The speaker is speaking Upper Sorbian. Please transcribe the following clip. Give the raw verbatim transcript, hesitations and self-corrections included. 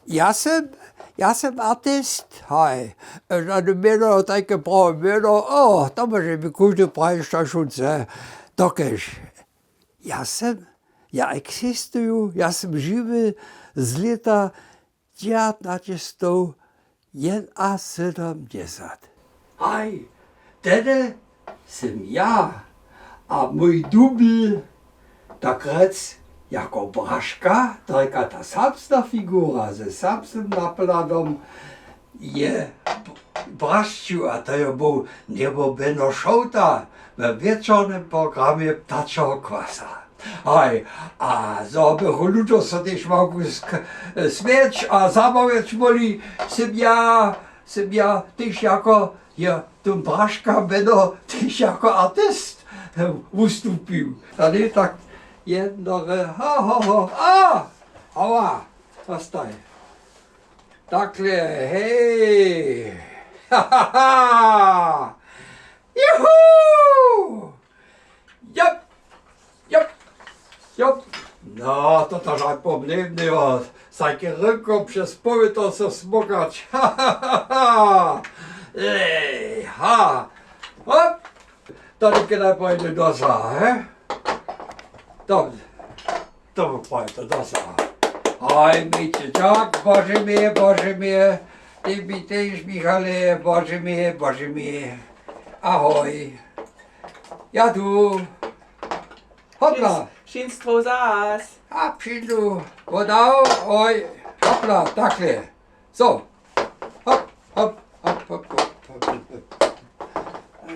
Ja sym, ja sym artist, haj. Žane mjeno, tajke prawe mjeno, o, to móže mi kóždy prajić, što wšón chce. Dokelž ja sym, ja eksistuju, ja sym žiwy z lěta dźewjatnaće stow jedynasydomdźesat. Haj, tehdy sym ja a mój dubl, tak rjec, jako Braška, tajka ta samsna figura ze samsnym napladom, je Brašću, a to je był njebobeno šołta we wječornym programje Ptačeho kwasa. Haj, a zo bychu ludźo so tež mogli sk-, smjeć a zabawjeć móhli, sym ja, sym ja tež jako, je, tón Braška mjeno tež jako artist, e, wustupił. A njej tak jednore, ho, ho, ho, a, ała, zastaj. Takle, hej. Ha, ha, ha. Juhu! Jop, jop, jop. No, to to žal pomnjewneho. Sajke rynko přez powětro so smokać. Ha, ha, ha, ha. Ej, ha. Hop. To někaj pojde do za, he? To, to pojde do za. Hoj, mějće čak, Bože mi, Bože mi. Ty mi tež, Michale, Bože mi, Bože mi. Ahoj. Ja tu. Hopla. Šinstwo zas. A přijdu. Podał. Oj. Hopla, takle. So. Hop, hop.